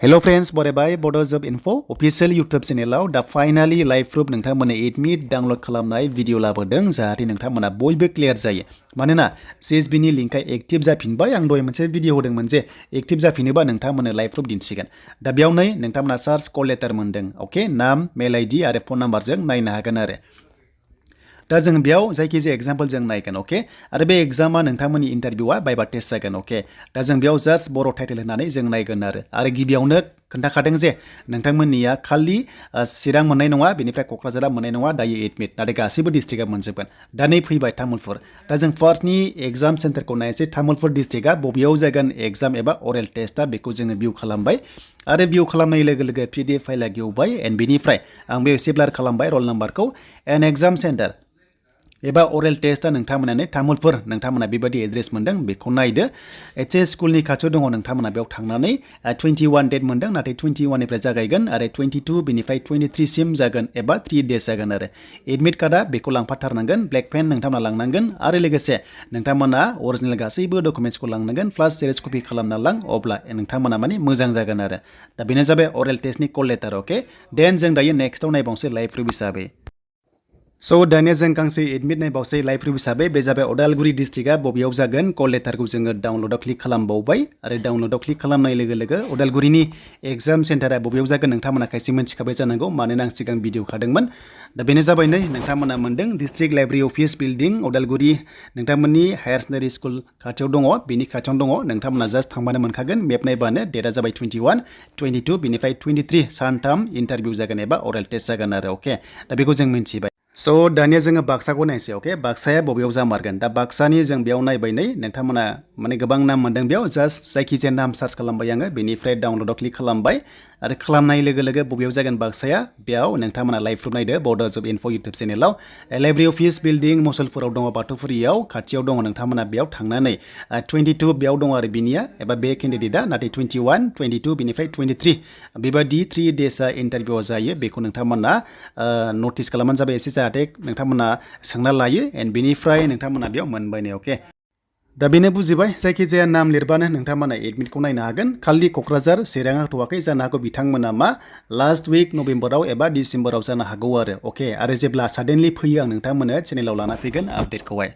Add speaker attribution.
Speaker 1: Hello friends, बरायबाय Bodo Job Info official YouTube channel दा finally live proof नोंथांमोननो admit download खालामनाय video लाबोदों जाहाथे नोंथांमोना बयबो क्लियर जायो मानोना CSB नि लिंकआ एक्टिभ जाफिनबाय आं दहाय मोनसे भिडिअ होदोंमोन जे एक्टिभ जाफिनोबा नोंथांमोननो लाइभ प्रुफ दिन्थिगोन दा बेयावनो नोंथांमोना सार्च कल लेटार मोनदों ओके नाम मेल आईडी आरो फन नाम्बारजों नायनो हागोन आरो दा जों बेयाव जायखिजाया एग्जाम्पल जों नायगोन ओके आरो बे एग्जामा नोंथांमोननि इन्टारभिउआ बाइबा टेस्ट जागोन ओके दा जों बेयाव जास्ट बर' टाइटेल होनानै जों नायगोन आरो गिबियावनो खोन्थाखादों जे नोंथांमोननिया खालि चिरां मोननाय नङा बेनिफ्राय क'क्राझारा मोननाय नङा दायो एडमिट नाथाय गासैबो डिस्ट्रिक्टआ मोनजोबगोन दा नै फैबाय तामुलपुर दा जों फार्स्टनि एग्जाम सेन्टारखौ नायनोसै तामुलपुर डिस्ट्रिक्टआ बबेयाव जागोन एग्जाम एबा अरेल टेस्टआ बेखौ जोङो भिउ खालामबाय आरो भिउ खालामनाय लोगो लोगो PDF फाइलआ गेवबाय एन्ड बेनिफ्राय आं बे एसे ब्लार खालामबाय रल नाम्बारखौ एन एग्जाम सेन्टार एबा अरेल टेस्टआ नोंथांमोनानो तामुलपुर नोंथांमोना बेबायदि एड्रेस मोनदों बेखौ नायदो HS स्कुलनि खाथियाव दङ नोंथांमोना बेयाव थांनानै 21 डेट मोनदों नाथाय 21 निफ्राय जागायगोन आरो 22 बेनिफ्राय 23 सिम जागोन एबा 3 डेज जागोन आरो एडमिट कार्डआ बेखौ लांफाथारनांगोन ब्लेक पेन नोंथांमोना लांनांगोन आरो लोगोसे नोंथांमोना अरिजिनेल गासैबो डकुमेन्ट्सखौ लांनांगन प्लास जेरक्स कपि खालामना लां अब्ला नोंथांमोना माने मोजां जागोन आरो दा बेनो जाबाय अरेल टेस्टनि कल लेटार ओके देन जों दायो नेक्स्टआव नायबावसै लाइभ प्रुफ हिसाबै So दानिया जों गांसे एडमिट नायबावसै लाइभ प्रुफ हिसाबै बे जाबाय उदालगुरि डिस्ट्रिक्टआ बबेयाव जागोन कल लेटारखौ जोङो डाउनलडआव क्लिक खालामबावबाय आरो डाउनलडआव क्लिक खालामनाय लोगो लोगो उदालगुरिनि एग्जाम सेन्टारा बबेयाव जागोन नोंथांमोना खायसे मिन्थिखाबाय जानांगौ मानोना आं सिगां भिडिअ खादोंमोन दा बेनो जाबाय नै नोंथांमोना मोनदों district library office building Udalguri नोंथांमोननि हायार सेकेन्डारि स्कुल खाथियाव दङ बेनि खाथियावनो दङ नोंथांमोना जास्ट थांबानो मोनखागोन मेप नायबानो डेटआ जाबाय 21 22 बेनिफ्राय 23 सानथाम इन्टारभिउ जागोन एबा अरेल टेस्ट जागोन आरो ओके दा बेखौ जों मिन्थिबाय So दानिया जोङो बाक्साखौ नायसै ओके बाक्साया बबेयाव जामारगोन दा बाक्सानि जों बेयाव नायबाय नै नोंथांमोना माने गोबां नाम मोनदों बेयाव जास्ट जायखिजाया नाम सार्च खालामबाय आङो बेनिफ्राय डाउनलडआव क्लिक खालामबाय आरो खालामनाय लोगो लोगो बबेयाव जागोन बाक्साया बेयाव नोंथांमोना लाइभ प्रुफ नायदो बड' जब इनफो इउटुब चेनेलाव लाइब्रेरि अफिस बिल्डिं मुसलपुराव दङ बाथौफुरियाव खाथियाव दङ नोंथांमोना बेयाव थांनानै 22 बेयाव दङ आरो बिनिया एबा बे केन्डिडेटआ नाथाय 21 22 बेनिफ्राय 23 बेबादि 3 डेजआ इन्टारभिउआव जायो बेखौ नोंथांमोना नटिस खालामबानो जाबाय एसे जाहाथे नोंथांमोना सोंना लायो एन्ड बेनिफ्राय नोंथांमोना बेयाव मोनबाय ने ओके दा बेनो बुजिबाय जायखिजाया नाम लिरबानो नोंथांमोना एडमिटखौ नायनो हागोन खालि क'क्राझार चिरां होथ'वाखै जानो हागौ बिथांमोना मा लास्ट उइक नभेम्बराव एबा डिसेम्बराव जानो हागौ आरो ओके आरो जेब्ला साडेनलि फैयो आं नोंथांमोननो चेनेलाव लाना फैगोन आपडेटखौहाय